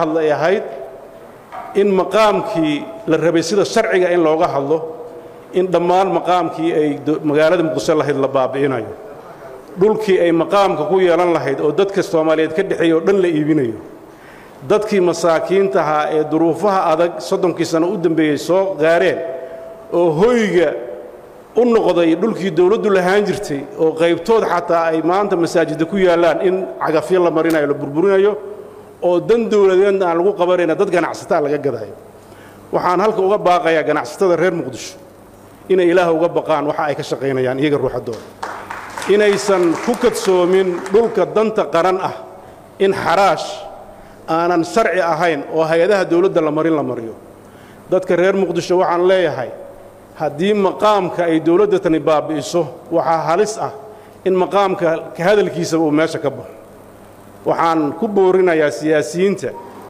Hadla ay ahayd in maqaamkii la rabay sida sharciga in looga hadlo, in dhammaan maqaamkii ay magaalada Muqdisho lahayd la baabi'inayo, dhulkii ay maqaamka ku yeelan lahayd oo dadka Soomaaliyeed ka dhexeeyey oo dhan la iibinayo, dadkii masaakiintahaa ee duruufaha adag 30kii sano u dambeeyey soo gaareen oo hoyga u noqday dhulkii dawladdu lahaan jirtay oo qaybtood xataa ay maanta masaajidda ku yaallaan, in cagafyo la marinayo, la burburinayo, oo dan dawladeedna aan lagu qabanayna dad ganacsataa laga gadayo. Waxaan halka uga baaqayaa ganacsatada reer Muqdisho inay Ilaah uga baqaan waxa ay ka shaqaynayaan iyaga ruuxaddooda, inaysan ku kadsoomin dhulka danta qaran ah in xaraash aanan sharci ahayn oo hay-adaha dawladda la marin la mariyo. Dadka reer Muqdisho waxaan leeyahay, haddii maqaamka ay dawladda tani baabi'iso, waxaa halis ah in maqaamka ka hadalkiisaba uu meesha ka baxo. Waxaan ku boorinayaa siyaasiyiinta